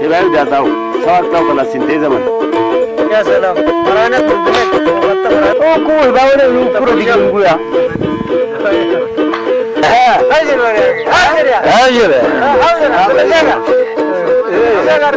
Hibayu datau, sawar tau kala sinte zaman. Ya salam. Marana tu. Oku, hibayu le lu kuro di gungguya. Ajira. Ajira. Ajira. Ajira. Ajira. Ajira. Ajira.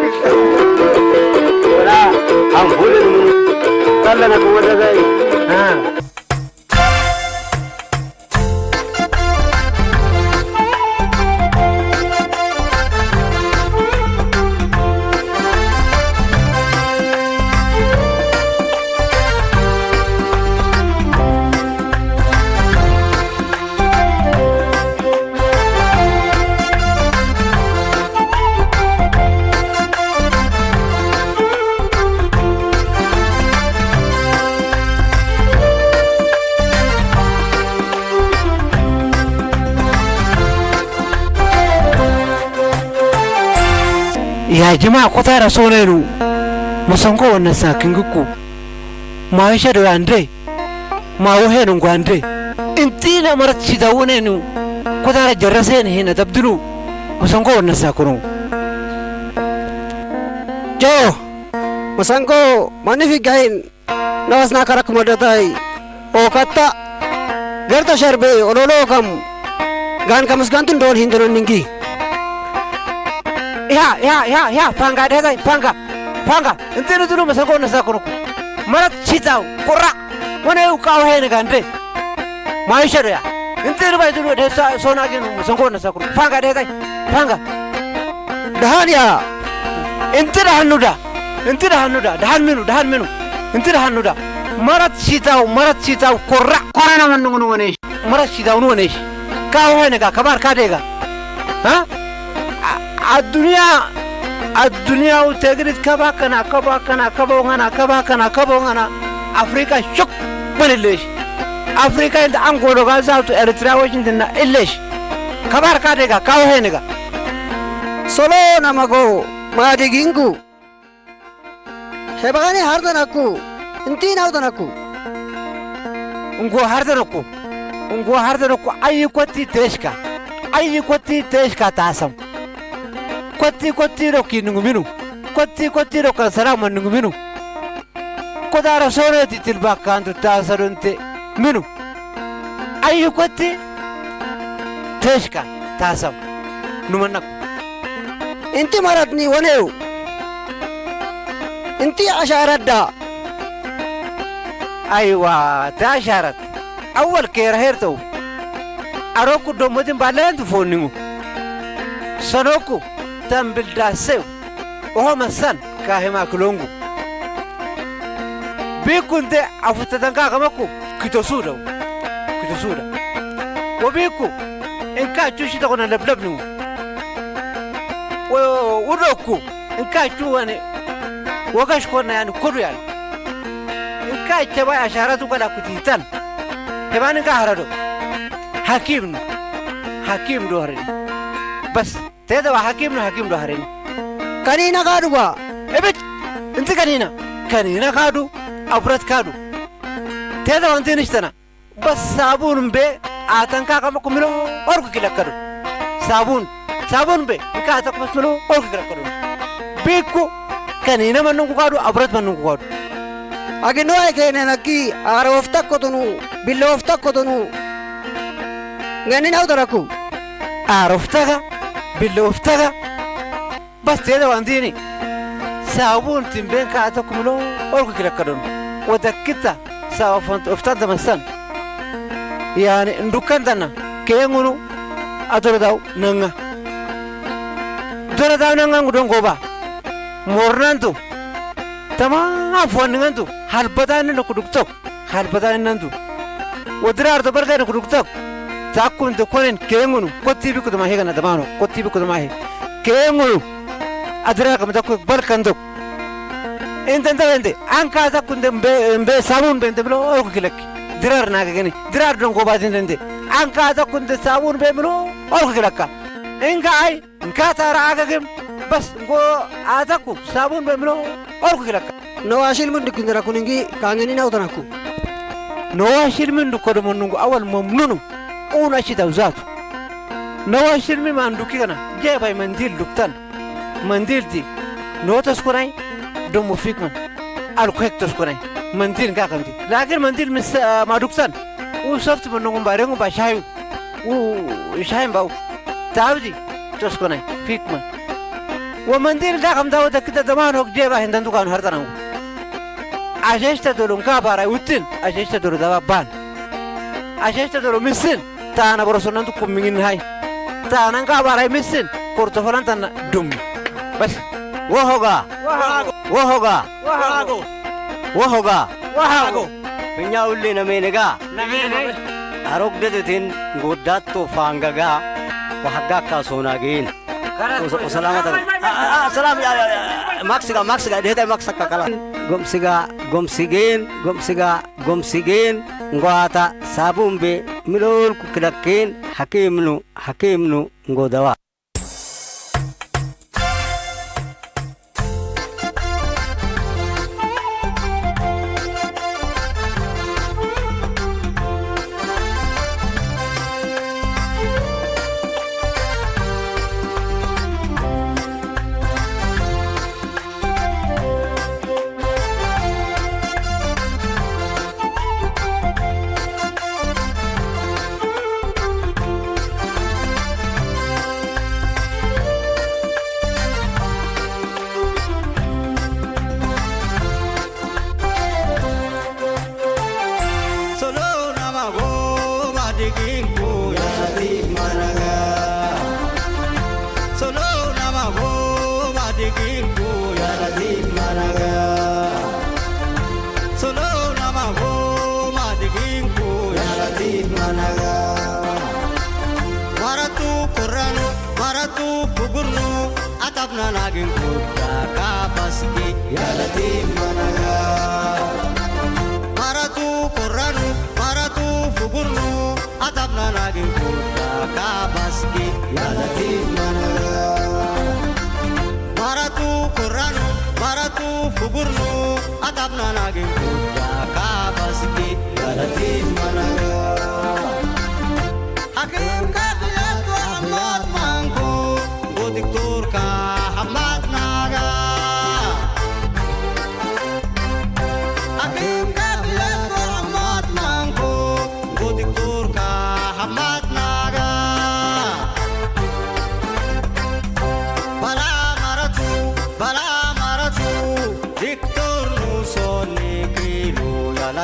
Ya jima kotara sonenu. Musonko wannasa kinguku. Maisha do andre. Mawuhe nungwande. Intina marat sitawunenu. Kotara jaraseni hina tabdulu. Musonko wannasa kunu. Jo. Musonko manifi gain. Nawasna karak modatai. O katta. Gerta sharbe ololo kam. Gan kamusgantun don hindonon ningi. Iha, iha, iha, iha, panga dezai, panga. Panga. Intina dulu musonko wannasa kunu. Marat sitaw. Kura. Wane ukaw hene gande. Maisha do ya. Intina bai dulu desa sona genu musonko wannasa kunu. Panga dezai. Panga. Dahan ya. Inti dahan nuda. Inti dahan nuda. Dahan minu, dahan minu. Inti dahan nuda. Marat sitaw, marat sitaw, kora, kora na manungu nungu nesh. Marat sitaw nungu nesh. Kau hene ga, kabar kadega. Ha? A-, adunia, adunia utegrit kaba kana, kaba kana, kaba ngana, kaba kana, kaba ngana. Afrika shuk balilesh. Afrika inda Angola gaza tu Eritrea wajin dinna illesh. Kabar kadega, kau hene ga. Solo namago, madigingu. Hebagani hardan aku. Inti naw tanaku. Ungo har tanaku. Ungo har tanaku ayi kotti teshka. Ayi kotti teshka tasam. Kotti kotti roki nunguminu. Kotti kotti roka salama nunguminu. Kodara soneti tilbaka antu tasarunte minu. Ayi kotti teshka tasam. Numanaku. Inti maratni wanew. Inti asharadda. Aywa, ta asharat. Awal kera herto. Aroku domodin balan tu foningu. Sanoku tambil da seu. Oho masan kahema kulongu. Bikunde afuta tanga kamaku. Kitosuda. Kitosuda. Wabiku. Inka chushi takona leblebnu. Wo-, wudoku. Inka chuwani. Wagash kona yani kudu yani. Inka chaba asharatu kala kutitan. Tebani inka harado. Hakim. Hakim do harini. Bas. Teda wa hakim no hakim do harini. Kanina kadu ba. Ebit. Inti kanina. Kanina kadu. Abrat kadu. Teda wa inti nishtana. Bas sabun be atanka kama kumilo orku kilakadu. Sabun. Sabun be. Inka atak mas milo orku kilakadu. Biku. Kanina manungu kadu. Abrat manungu kadu. Agi no ay kene naki ara ofta kotonu. Billa ofta kotonu. Ngani na utaraku. Ara oftaga. Billa oftaga. Bas tiyada wandini. Sabun timben ka ata kumilo. Orku kilakadon. Wada kita. Sa ofan oftan da masan. Yani ndukan dana. Kengunu. Adoro daw nanga. Doro daw nanga ngudon goba. Mornantu. Tama afuan ngantu. Halbatan no kuduktok. Halbatan nantu. Wadrar da barga no kuduktok. Takun da konen kengunu. Kotti bi kuduma hega na damano. Kotti bi kuduma he. Kengunu. Adra kam da ku balkan dok. Ente ente ente. Anka da kun de mbe, mbe sabun be ente blo orku kilek. Dirar na gani. Dirar don goba din ente. Anka da kun de sabun be blo orku kilakka. Inga ai. Inka tara agagim. Bas ngo ataku sabun be blo orku kilakka. Nowa shilmun dukundara kuningi kangeni na utanaku. Nowa shilmun dukodo monungu awal momnunu. Una shita uzatu. Nowa shilmi manduki kana. Jebay mandil duktan. Mandil di. No toskunai. Domo fikman. Alkuhek toskunai. Mandil nga kanti. Lakin mandil mis, ah, maduktan. U soft monungu barengu ba shayu. U shayin bau. Tawdi. Toskunai. Fikman. Wa mandil nga kam dawo dakita daman hok jeba hindan dukan hartanangu. Asheshta dolo nga barai utin. Asheshta dolo dawa ban. Asheshta dolo misin. Tana borosonan tu kumingin hai. Tana nga barai misin. Kortofolan tana dum. Bas. Wohoga. Wohoga. Wohoga. Wohoga. Wohoga. Benya ulle na menega. Na menega. Arok dedetin godat to fangaga. Wahaga ka sonagin. Salamat. Salam ya. Maksiga, maksiga. Dehta maksaka kala. Gomsiga, gomsigin, gomsiga, gomsigin. Ngwata sabumbe milol kukilakin. Hakimnu, hakimnu. Ngodawa. Solo nama go madiginku ya latif managa. Solo nama go madiginku ya latif managa. Solo nama go madiginku ya latif managa. Maratu kuranu, maratu kugurnu, atabna nagin kudda kabaski ya latif managa. Maratu kuranu, maratu kugurnu, atabna nagin kudda kabaski ya latif managa. Maratu kuranu, maratu kugurnu, atabna nagin kudda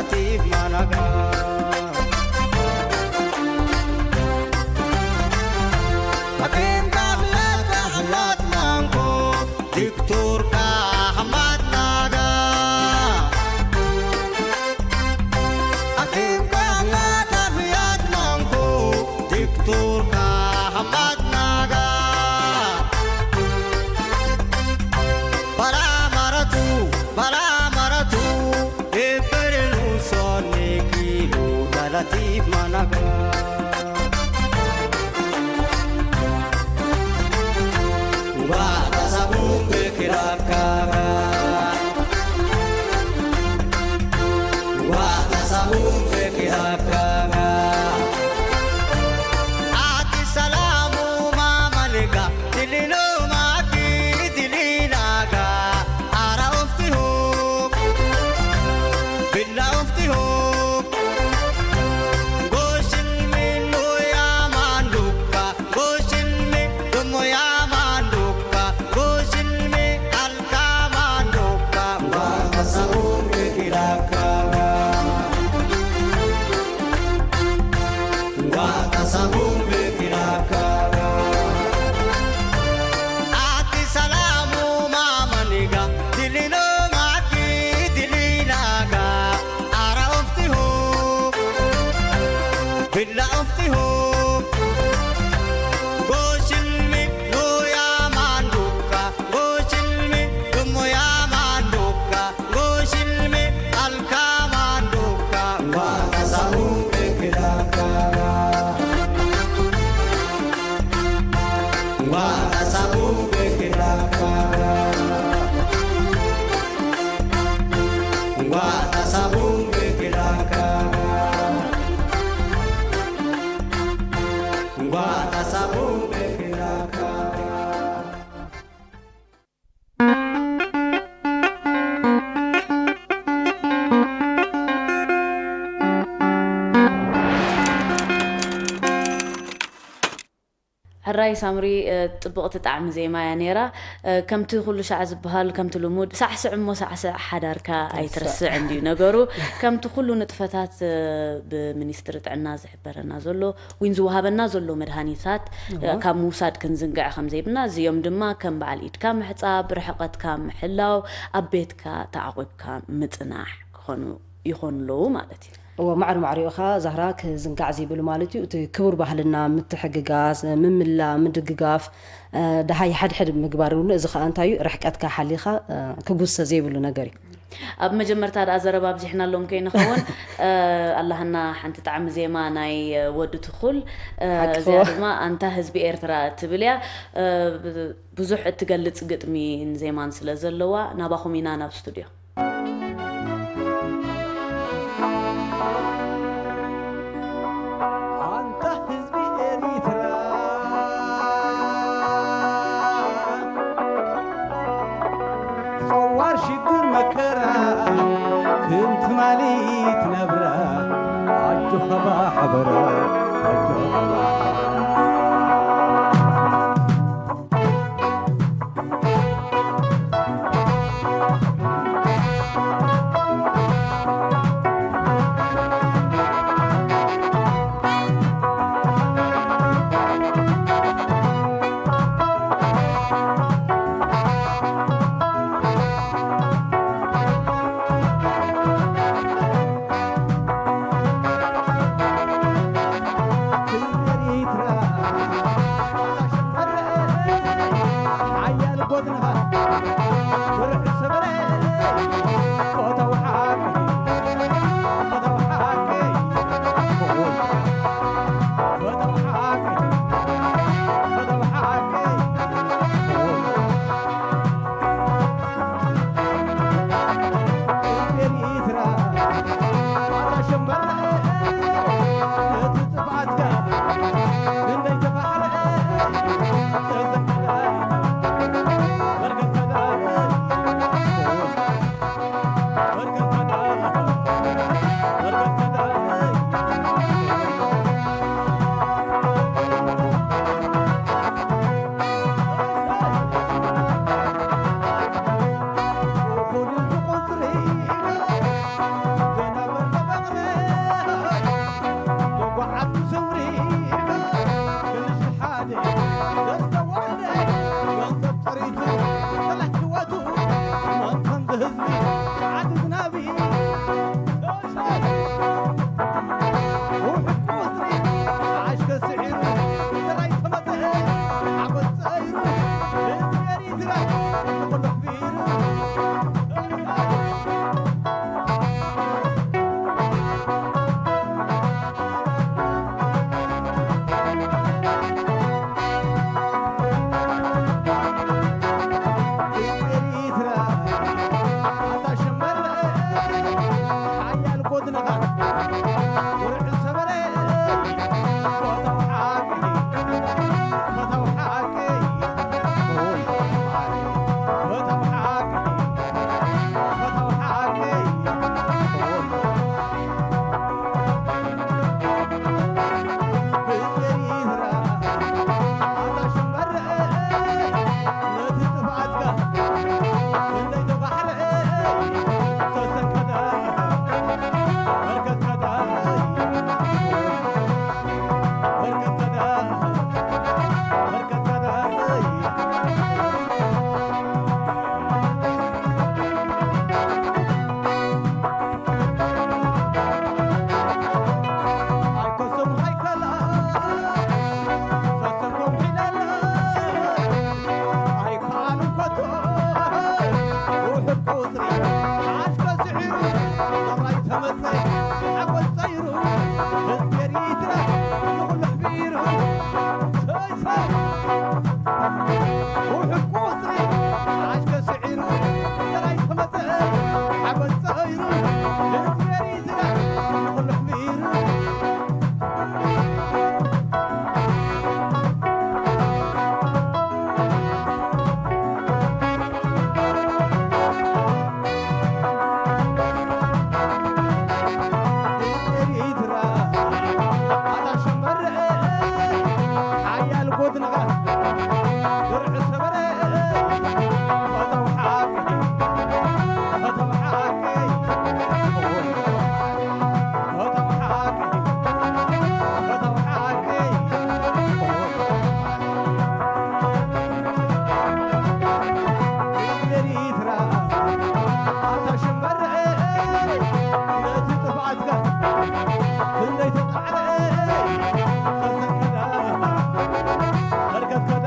Tiif managa. Akin ka hiyata hiyat nangko, diktur ka hamat naga. Akin ka hiyata hiyat nangko, diktur ka hamat naga. Bara maratu, bara maratu, eberenu sone kilu dalatif managa. Wa tasabun bekirakaga. Wa tasabun bekirakaga. Ati salamu mamaliga. Dilino maki dilinaga, ara ofti hok, billa ofti hok. Goshilmi no ya manduka, goshilmi dumo ya manduka, goshilmi alka manduka. Wa tasawume kiraka. Wa tasawume kiraka. Ati salamu mamaniga, dilino maki dilinaga, ara ofti ho, billa ofti ho. Goshilmi no ya manduka, goshilmi dumo ya manduka. Goshilmi alkamanduka. Wa tasawume kiraka. Wa tasawume kiraka. Wa tasawume kiraka. Wa tasawume kiraka. ሕራይ ሳምሪ፣ እ፣ ጥብቕቲ ጣዕሚ ዜማ እያ ነይራ። እ፣ ከምቲ ኩሉ ሻዕ ዝበሃል፣ ከምቲ ልሙድ፣ ሳዕስዕ እሞ ሳዕስዕ፣ ሓዳርካ ኣይትርስዕ እንድዩ ነገሩ። ከምቲ ኩሉ ንጥፈታት፣ እ፣ ብሚኒስትሪ ጥዕና ዝሕበረና ዘሎ፣ ዊን ዝወሃበና ዘሎ መድሃኒታት፣ እወ። ካብ ምውሳድ ክንዝንግዕ ከም ዘይብልና፣ እዚኦም ድማ ከም በዓል ኢድካ ምሕጻብ፣ ርሕቐትካ ምሕላው፣ ኣብ ቤትካ ተዓቑብካ ምጽናሕ ክኾኑ፣ ይኾኑ ኣለዉ ማለት እዩ። እወ፣ ማዕረ ማዕሪኡ ኸኣ ዛህራ ክዝንጋዕ ዘይብሉ ማለት እዩ። እቲ ክቡር ባህልና ምትሕግጋዝ፣ ምምላ፣ ምድግጋፍ፣ እ፣ ደሃይ ሓድሕድ ምግባር እውን፣ እዚ ኸኣ እንታይ እዩ? ርሕቀትካ ሓሊኻ፣ እ፣ ክጉሰ ዘይብሉ ነገር እዩ። ኣብ መጀመርታ ደኣ ዘረባ ኣብዚሕናሎም ከይንኸውን፣ እ፣ ኣላህና ሓንቲ ጣዕሚ ዜማ ናይ፣ እ፣ ወዲ ትኹል፣ እ፣ ሓቂ እዚኣ እኮ። ድማ ኣንታ ህዝቢ ኤርትራ እትብል እያ። እ፣ ብ-፣ ብዙሕ እትገልጽ ግጥሚን ዜማን ስለ ዘለዋ፣ ናባኹም ኢና ናብ ስቱድዮ። ኣንታ ህዝቢ ኤሪትራ፣ ጸዋር ሽግር መከራ፣ ክም ትማሊ ትነብራ፣ ኣጆኻ ብሓበራ፣ ኣጆኻ ብሓበራ። ወድነኻ ድርዕ ሰበረ ፈተው ሓቂ ፈተው ሓቂ ፈተው ሓቂ ፈተው ሓቂ ኤርትራ ኣታ ሽምበረ ነቲ ጥፍኣትካ ክንደይ ተጣዕረ ተዘከዳ በርከትካ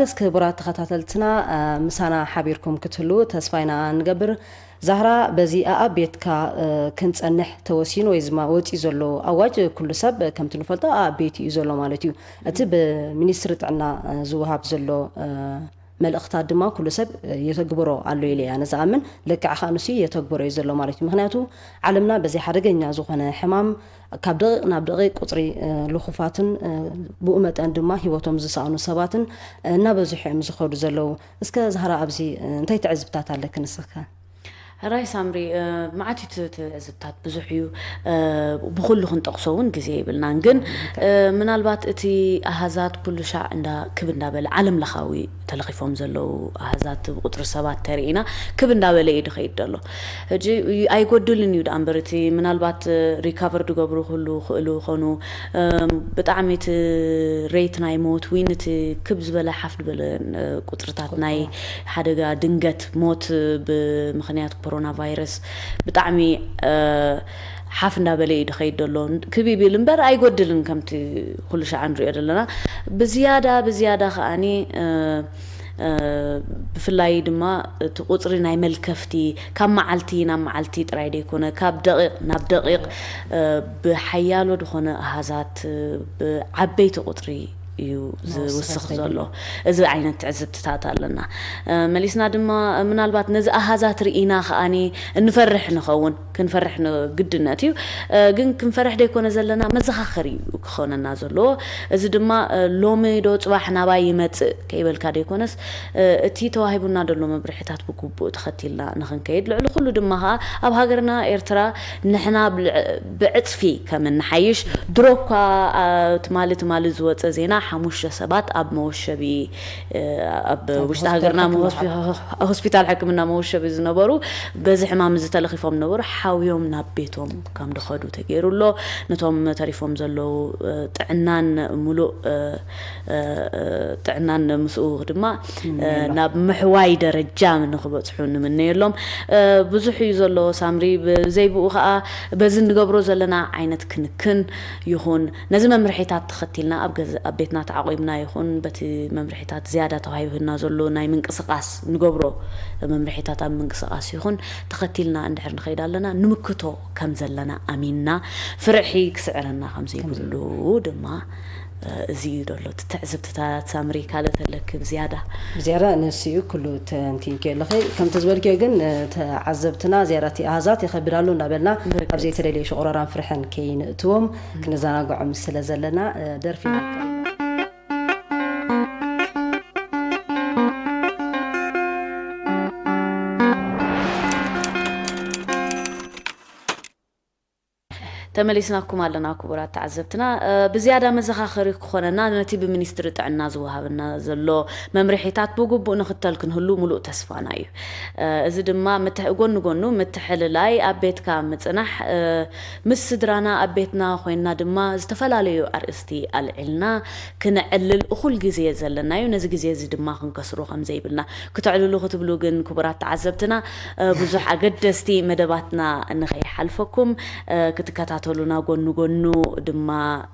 እስከ ክቡራት ተኸታተልትና፣ እ፣ ምሳና ሓቢርኩም ክትህሉ ተስፋ ኢና ንገብር። ዛህራ፣ በዚ ኣኣብ ቤትካ፣ እ፣ ክንጸንሕ ተወሲኑ ወይ ዝማ-፣ ወጺኡ ዘሎ ኣዋጅ፣ ኩሉ ሰብ፣ እ፣ ከምቲ ንፈልጦ ኣኣብ ቤቱ እዩ ዘሎ ማለት እዩ። እቲ ብሚኒስትሪ ጥዕና፣ እ፣ ዝወሃብ ዘሎ፣ እ፣ መልእኽታት ድማ ኩሉ ሰብ፣ እ፣ የተግብሮ ኣሎ ኢለ እያ ንዝኣምን። ልክዕ ከኣ ንሱ የተግብሮ እዩ ዘሎ ማለት እዩ። ምኽንያቱ ዓለምና በዚ ሓደገኛ ዝኾነ ሕማም ካብ ደቂቕ ናብ ደቂቕ ቁጽሪ፣ እ፣ ልኹፋትን፣ እ፣ ብኡ መጠን ድማ ህይወቶም ዝሰኣኑ ሰባትን፣ እ፣ እናበዝሑ እዮም ዝኸዱ ዘለዉ። እስከ ዛህራ ኣብዚ፣ እ፣ እንታይ ትዕዝብታት ኣለኪ ንስኺ ከ? ሕራይ ሳምሪ፣ እ፣ መዓት እዩ እቲ ትዕዝብታት ብዙሕ እዩ። እ፣ ብኹሉ ክንጠቕሶ እውን ግዜ የብልናን። ግን፣ እ፣ ምናልባት እቲ ኣሃዛት ኩሉ ሻዕ እንዳ ክብ እንዳበለ ዓለም ለኻዊ ተለኺፎም ዘለዉ ኣሃዛት ብቁጽሪ ሰባት ተሪኢና ክብ እንዳበለ እዩ ድኸይድ ዘሎ። ሕጂ ኣይጎድልን እዩ ደኣ እምበር እቲ ምናልባት ሪካቨር ድገብሩ ክህሉ ክእሉ ኾኑ፣ እም፣ ብጣዕሚ እቲ ሬት ናይ ሞት ዊን እቲ ክብ ዝበለ ሓፍ ዝበለ፣ እ፣ ቁጽርታት ናይ ሓደጋ ድንገት ሞት ብምኽንያት ኮሮና ቫይረስ ብጣዕሚ፣ እ፣ ሓፍ እንዳበለ እዩ ድኸይድ ዘሎ። ክብ ይብል እምበር ኣይጎድልን ከምቲ ኩሉ ሻዕ ንሪኦ ዘለና። ብዝያዳ፣ ብዝያዳ ከኣኒ፣ እ፣ እ፣ ብፍላይ ድማ እቲ ቁጽሪ ናይ መልከፍቲ ካብ መዓልቲ ናብ መዓልቲ ጥራይ ደይኮነ፣ ካብ ደቂቕ ናብ ደቂቕ፣ እ፣ ብሓያሎ ዝኾነ ኣሃዛት፣ እ፣ ብዓበይቲ ቁጽሪ እዩ ዝውስኽ ዝውስኽ ዘሎ። እዚ ዓይነት ትዕዝብትታት ኣለና። እ፣ መሊስና ድማ ምናልባት ነዚ ኣሃዛት ርኢና ከኣኒ እንፈርሕ ንኸውን፣ ክንፈርሕ ን-፣ ግድነት እዩ። እ፣ ግን ክንፈርሕ ደይኮነ ዘለና መዘኻኸሪ እዩ ክኾነና ዘለዎ። እዚ ድማ፣ እ፣ ሎሚ ዶ ጽባሕ ናባይ ይመጽእ ከይበልካ ደይኮነስ፣ እ፣ እቲ ተዋሂቡና ዘሎ መምርሒታት ብግቡእ ተኸቲልና ንኽንከይድ፣ ልዕሊ ኩሉ ድማ ኸኣ ኣብ ሃገርና ኤርትራ ንሕና ብልዕ-፣ ብዕጽፊ ከም እንሓይሽ፣ ድሮ እኳ፣ አ፣ ትማሊ ትማሊ ዝወጸ ዜና ሓሙሽተ ሰባት ኣብ መወሸቢ፣ እ፣ ኣብ ኣብ ውሽጢ ሃገርና ሆስፒታል መ-፣ ሕክምና። ሆስፒ-፣ ሆስፒታል ሕክምና መወሸቢ ዝነበሩ በዚ ሕማም እዚ ተለኺፎም ነበሩ፣ ሓውዮም ናብ ቤቶም ከም ድኸዱ ተገይሩ ኣሎ። ነቶም ተሪፎም ዘለዉ፣ እ፣ ጥዕናን ምሉእ፣ እ፣ እ፣ እ፣ ጥዕናን ምስኡ ድማ፣ እ፣ ንምነየሎም። ናብ ምሕዋይ ደረጃ ንኽበጽሑ ንምነየሎም። እ፣ ብዙሕ እዩ ዘሎ ሳምሪ፣ ብዘይብኡ ኸኣ በዚ እንገብሮ ዘለና ዓይነት ክንክን ይኹን፣ ነዚ መምርሒታት ተኸቲልና ኣብ ገዛ፣ ኣብ ቤትና ተዓቒብና ይኹን፣ በቲ መምርሒታት ዝያዳ ተዋሂብና ዘሎ ናይ ምንቅስቓስ ንገብሮ መምርሒታት ኣብ ምንቅስቓስ ይኹን፣ ተኸቲልና እንድሕር ንኸይድ ኣለና፣ ንምክቶ ከም ዘለና ኣሚንና፣ ፍርሒ ክስዕረና ከም ዘይብሉ ድማ፣ እ፣ እዚ እዩ ዘሎ እቲ ትዕዝብትታት። ሳምሪ፣ ካልእ ተለኪ ብዝያዳ? ብዝያዳ ንሱ እዩ፣ ኩሉ ተንቲንኪ ኣለኺ። ከምቲ ዝበልክዮ ግን፣ እ፣ ተዓዘብትና ዝያዳ እቲ ኣሃዛት ይኸብድ ኣሎ እንዳበልና ብርግጽ። ኣብ ዘይተደልየ ሽቑረራን ፍርሕን ከይንእትዎም ክንዘናግዖም ስለ ዘለና፣ እ፣ ደርፊ ተመሊስናኩም ኣለና ክቡራት ተዓዘብትና። እ፣ ብዝያዳ መዘኻኸሪ ክኾነና ነቲ ብሚኒስትሪ ጥዕና ዝወሃበና ዘሎ መምርሒታት ብግቡእ ንኽተል ክንህሉ ምሉእ ተስፋና እዩ። እ፣ እዚ ድማ ምትሕ-፣ ጎኒ ጎኑ ምትሕልላይ፣ ኣብ ቤትካ ምጽናሕ፣ እ፣ ምስ ስድራና ኣብ ቤትና ኮይንና ድማ ዝተፈላለዩ ኣርእስቲ ኣልዒልና ክነዕልል እኹል ግዜ ዘለና እዩ። ነዚ ግዜ እዚ ድማ ክንከስሮ ከም ዘይብልና። ክተዕልሉ ክትብሉ ግን ክቡራት ተዓዘብትና፣ እ፣ ብዙሕ ኣገደስቲ መደባትና ንኸይሓልፈኩም፣ እ፣ ክትከታተሉና ጎኑ ጎኑ ድማ፣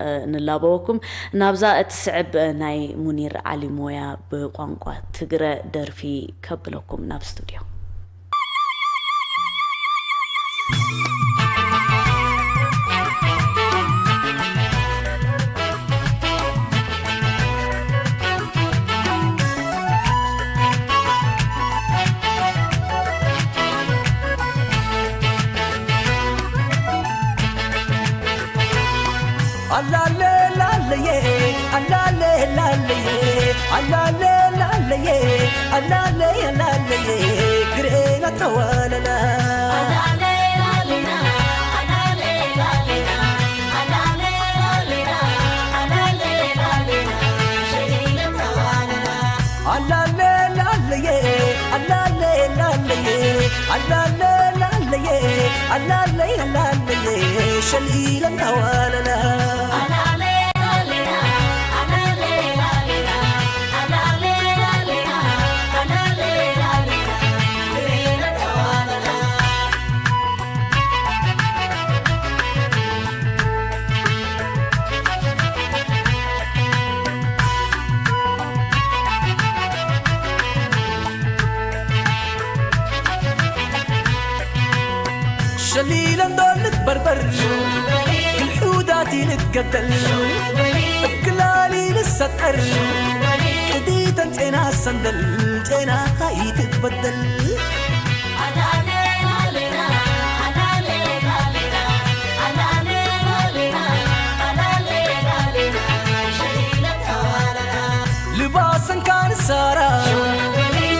እ፣ ንላበወኩም። ናብዛ እትስዕብ ናይ ሙኒር ዓሊ ሞያ ብቋንቋ ትግረ ደርፊ ከብለኩም ናብ ስቱድዮ። ኣላለ ላለየ ኣላለ ላለየ ኣላለ ላለየ ኣላለ ላለየ ግሬና ተዋለላ ኣላለ ላለየ ኣላለ ላለየ ኣላለ ላለየ ኣላለይ ኣላለየ ሸልኢለን ተዋለላ ሸሊለን ዶ ልትበርበር፣ ግልሑዳት ልትገደል፣ እክላሊ ልሰጠር፣ ቅዲተን ጼና ሰንደል፣ ጼና ካይትትበደል። ልባሰን ካንሳራ፣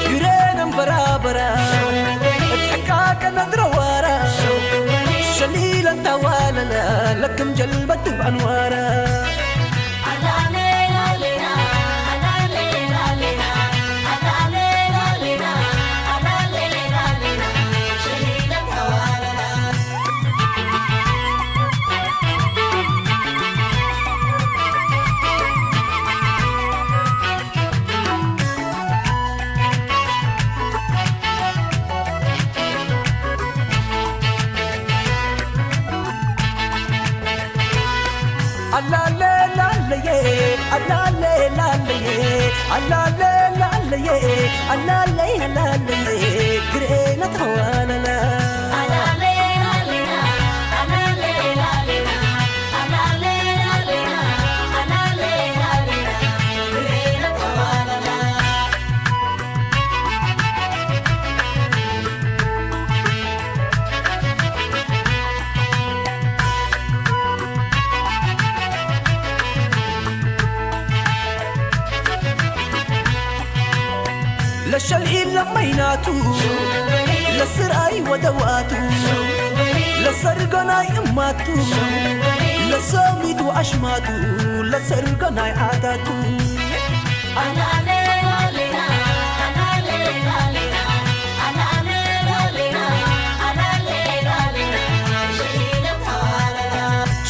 ግሬነን በራበራ፣ እትሕቃቀ ነድረዋራ፣ ሸሊለን ተዋለለ፣ ለክም ጀልበት ትብአንዋራ። ኣላለ ላለየ፣ ኣላለ ላለየ፣ ኣላለ ላለየ፣ ኣላለየ ላለየ፣ ግርኤና ተዋለለ። ለሸልኢል ለመይናቱ፣ ለስርኣይ ወደዋቱ፣ ለሰርገናይ እማቱ፣ ለሰሚት ወኣሽማቱ፣ ለሰርገናይ ዓዳቱ።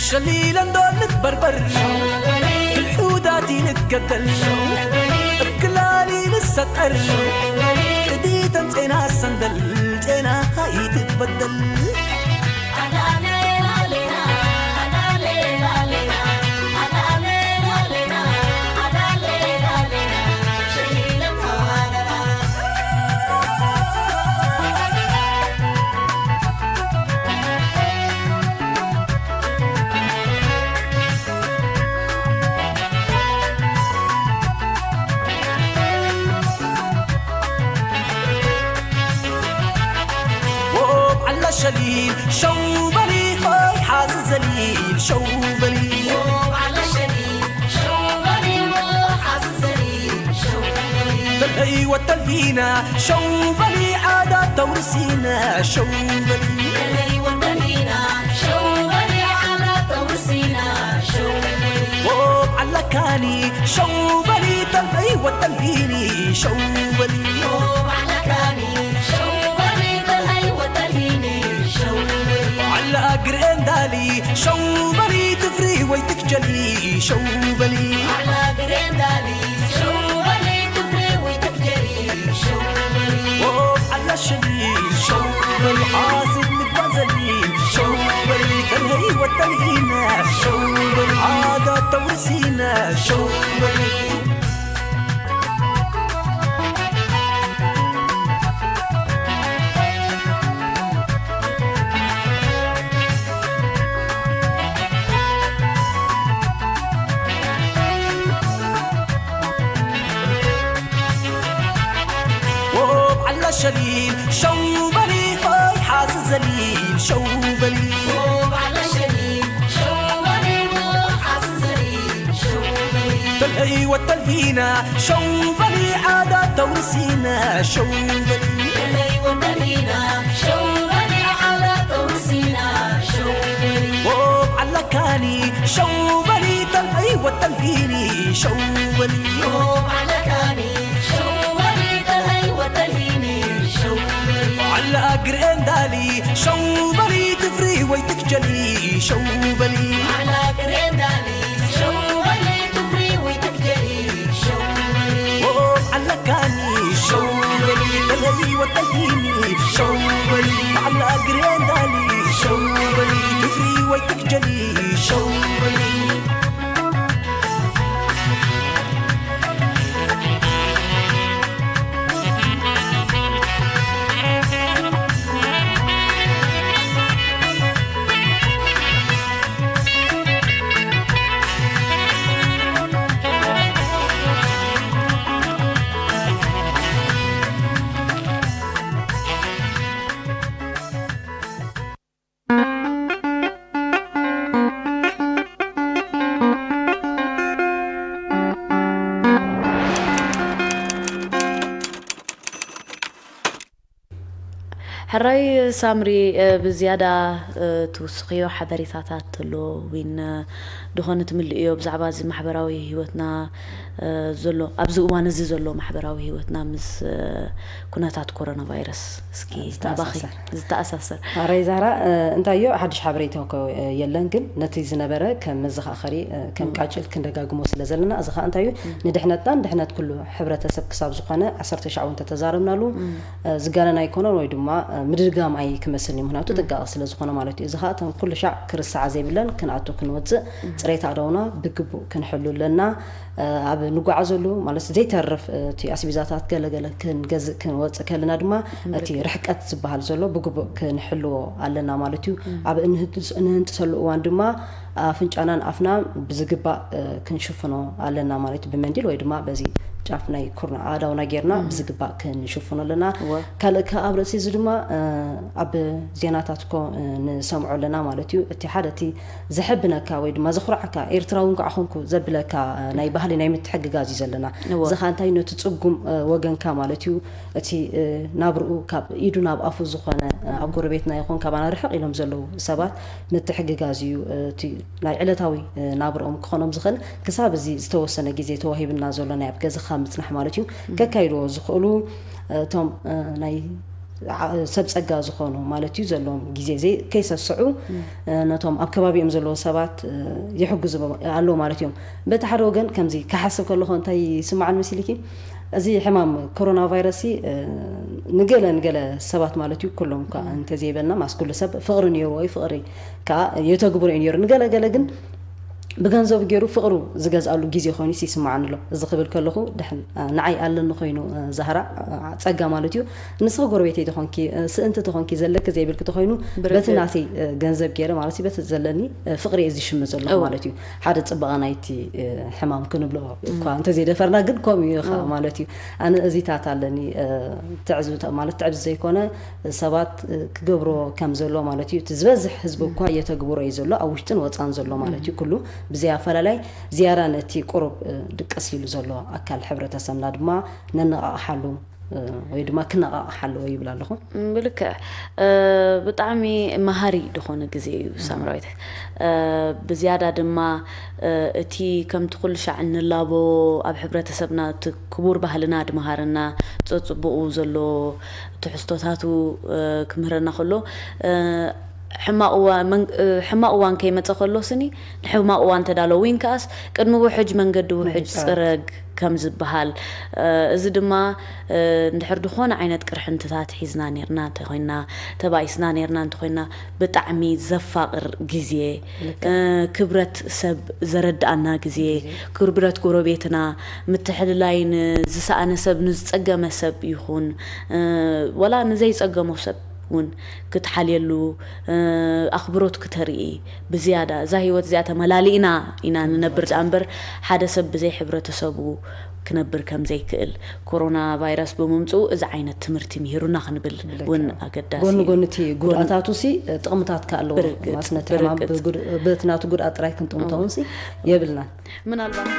ሸሊለን ዶ ልትበርበር፣ ግልሑዳት ልትገደል፣ እክላሊ ልሰጠር፣ ቅዲተን ጼና ሰንደል፣ ጼና ካይትትበደል። ሸሊል ሸው በሊ ኾይ ሓዚ ዘሊል ሸው በሊ ተለይ ወተልሂና ሸው በሊ ዓዳ ተውርሲና ሸው በሊ ዓለካኒ ሸው በሊ ተለይ ወተልሂኒ ሸው በሊ ዓላ ግርኤ እንዳሊ ሸው በሊ ትፍሪ ወይ ትክጀሊ ሸው በሊ ዓላ ግርኤ እንዳሊ ሸው በሊ ትፍሪ ወይ ትክጀሊ ሸው በሊ ዓላ ሸሊ ሸው በሊ ሓስብ ምግባዘሊ ሸው በሊ ተልህይ ወተልሂነ ሸው በሊ ዓዳ ተውርሲነ ሸው በሊ ሸሊል ሸው በሊ ኾይ ሓዚ ዘሊል ሸው በሊ ተልህይ ወተልሂና ሸው በሊ ዓዳ ተውርሲና ሸው በሊ ዓለካኒ ሸው በሊ ተልህይ ወተልሂኒ ሸው በሊ ዓላ ግርኤ እንዳሊ ሸው በሊ ትፍሪ ወይ ትክጀሊ ሸው በሊ ዓላ ግርኤ እንዳሊ ሸው በሊ ትፍሪ ወይ ትክጀሊ ሸው በሊ ዓለካኒ ሸው በሊ ተልህይ ወተልሂኒ ሸው በሊ ዓላ ግርኤ እንዳሊ ሸው በሊ ትፍሪ ወይ ትክጀሊ ሸው በሊ ሕራይ ሳምሪ፣ ብዝያዳ ትውስኽዮ ሓበሬታታት ተሎ ዊን ድኾነ ትምልእዮ ብዛዕባ እዚ ማሕበራዊ ህይወትና ዘሎ፣ ኣብዚ እዋን እዚ ዘሎ ማሕበራዊ ህይወትና ምስ ኩነታት ኮሮና ቫይረስ እስኪ ናባኺ ዝተኣሳሰር። ኣረይ ዛራ፣ እንታዮ ሓድሽ ሓበሬታ እኮ የለን፣ ግን ነቲ ዝነበረ ከም መዘኻኸሪ ከም ቃጭል ክንደጋግሞ ስለ ዘለና፣ እዚ ኸዓ እንታዩ ንድሕነትና ንድሕነት ኩሉ ሕብረተሰብ ክሳብ ዝኾነ ዓሰርተ ሻዕ እውን ተተዛረብናሉ። ዝጋነን ኣይኮነን ወይ ድማ ምድጋም ኣይ ክመስልኒ፣ ምክንያቱ ጥንቃቐ ስለ ዝኾነ ማለት እዩ። እዚ ኸዓ እቶም ኩሉ ሻዕ ክርስዓ ዘይብለን ክንኣቱ ክንወፅእ ፅሬት ኣእዳውና ብግቡእ ክንሕሉ ኣለና። ኣብ ንጓዓዘሉ ማለት ዘይተርፍ እቲ ኣስቤዛታት ገለገለ ክንገዝእ ክንወፅእ ከለና ድማ እቲ ርሕቀት ዝበሃል ዘሎ ብግቡእ ክንሕልዎ ኣለና ማለት እዩ። ኣብ እንህንጥሰሉ እዋን ድማ ኣፍንጫናን ኣፍና ብዝግባእ ክንሽፍኖ ኣለና ማለት እዩ። ብመንዲል ወይ ድማ በዚ ጫፍ ናይ ኩርና ኣእዳውና ጌርና ብዝግባእ ክንሽፍኖ ኣለና። ካልእ ከ ኣብ ርእሲ እዚ ድማ ኣብ ዜናታት ኮ ንሰምዖ ኣለና ማለት እዩ። እቲ ሓደ እቲ ዘሕብነካ ወይ ድማ ዘኹርዓካ ኤርትራዊ እንኳዕ ኾንኩ ዘብለካ ናይ ባህሊ ናይ ምትሕግጋዝ እዩ ዘለና። እዚ ኸዓ እንታይ ነቲ ፅጉም ወገንካ ማለት እዩ እቲ ናብርኡ ካብ ኢዱ ናብ ኣፉ ዝኾነ ኣብ ጎረቤትና ይኹን ካባና ርሕቕ ኢሎም ዘለዉ ሰባት ምትሕግጋዝ እዩ። እቲ ናይ ዕለታዊ ናብርኦም ክኾኖም ዝኽእል ክሳብ እዚ ዝተወሰነ ግዜ ተዋሂብና ዘሎ ናይ ኣብ ገዛኻ ምጽናሕ ማለት እዩ ከካይድዎ ዝኽእሉ እቶም ናይ ሰብ ጸጋ ዝኾኑ ማለት እዩ ዘለዎም ግዜ ዘይ ከይሰስዑ ነቶም ኣብ ከባቢኦም ዘለዉ ሰባት ይሕግዙ ኣለዉ ማለት እዮም። በቲ ሓደ ወገን ከምዚ ክሓስብ ከለኹ እንታይ ይስምዓን መሲልኪ? እዚ ሕማም ኮሮና ቫይረስ ንገለ ንገለ ሰባት ማለት እዩ ኩሎም እኳ እንተዘይበልና ማስ ኩሉ ሰብ ፍቕሪ ነይሩ ወይ ፍቕሪ ከዓ የተግብሮ እዩ ነይሩ። ንገለ ገለ ግን ብገንዘቡ ገይሩ ፍቕሩ ዝገዝኣሉ ግዜ ኮይኑ ይስምዓኒ ኣሎ። እዚ ክብል ከለኹ ድሕን ንዓይ ኣለኒ ኮይኑ ዛህራ ጸጋ ማለት እዩ። ንስኺ ጎረቤተይ ተኾንኪ ስእንቲ ተኾንኪ ዘለኪ ዘይብልኪ ተኾይኑ በቲ ናተይ ገንዘብ ገይረ ማለት በቲ ዘለኒ ፍቕሪ እየ ዝሽመ ዘለኹ ማለት እዩ። ሓደ ጽባቐ ናይቲ ሕማም ክንብሎ እኳ እንተዘይደፈርና ግን ከምኡ እዩ ኸዓ ማለት እዩ። ኣነ እዚታት ኣለኒ ትዕዝብቲ ማለት ትዕብዚ ዘይኮነ ሰባት ክገብሮ ከም ዘሎ ማለት እዩ። እቲ ዝበዝሕ ህዝቢ እኳ እየተግብሮ እዩ ዘሎ ኣብ ውሽጥን ወፃን ዘሎ ማለት እዩ። ኩሉ ብዘይ ኣፈላላይ ዝያዳ ነቲ ቁሩብ ድቅስ ኢሉ ዘሎ ኣካል ሕብረተሰብና ድማ ነነቓቕሓሉ ወይ ድማ ክነቓቕሓሉ ይብል ኣለኹ። ብልክዕ ብጣዕሚ መሃሪ ዝኾነ ግዜ እዩ ሳምራዊት። ብዝያዳ ድማ እቲ ከምቲ ኩሉ ሻዕ እንላቦ ኣብ ሕብረተሰብና እቲ ክቡር ባህልና ድመሃረና፣ ፀፅቡቑ ዘሎ ትሕዝቶታቱ ክምህረና ከሎ ሕማቕ እዋን ከይመፀ ከሎ ስኒ ንሕማቕ እዋን ተዳሎ ዊን ከኣስ ቅድሚ ውሕጅ መንገዲ ውሕጅ ፅረግ ከም ዝበሃል፣ እዚ ድማ እንድሕር ዝኾነ ዓይነት ቅርሕንትታት ሒዝና ኔርና እንተኮይና፣ ተባኢስና ኔርና እንተኮይና፣ ብጣዕሚ ዘፋቕር ግዜ፣ ክብረት ሰብ ዘረድኣና ግዜ፣ ክብረት ጎረቤትና፣ ምትሕልላይ ንዝሰኣነ ሰብ፣ ንዝፀገመ ሰብ ይኹን ወላ ንዘይፀገሞ ሰብ እውን ክትሓልየሉ ኣኽብሮት ክተርኢ ብዝያዳ እዛ ህይወት እዚኣ ተመላሊእና ኢና ንነብር ደኣ እምበር ሓደ ሰብ ብዘይ ሕብረተሰቡ ክነብር ከም ዘይክእል ኮሮና ቫይረስ ብምምፅኡ እዚ ዓይነት ትምህርቲ ምሂሩና ክንብል እውን ኣገዳሲ ጎኒ እዩ። ጎኒ እቲ ጉድኣታቱ ሲ ጥቕምታት ከ ኣለዎ ብርግጽ፣ ማለት ነቲ ሕማም ብርግጽ። ብጉድ- በቲ ናቱ ጉድኣት ጥራይ ክንጥምቶ እውን ሲ የብልናን። ምናልባት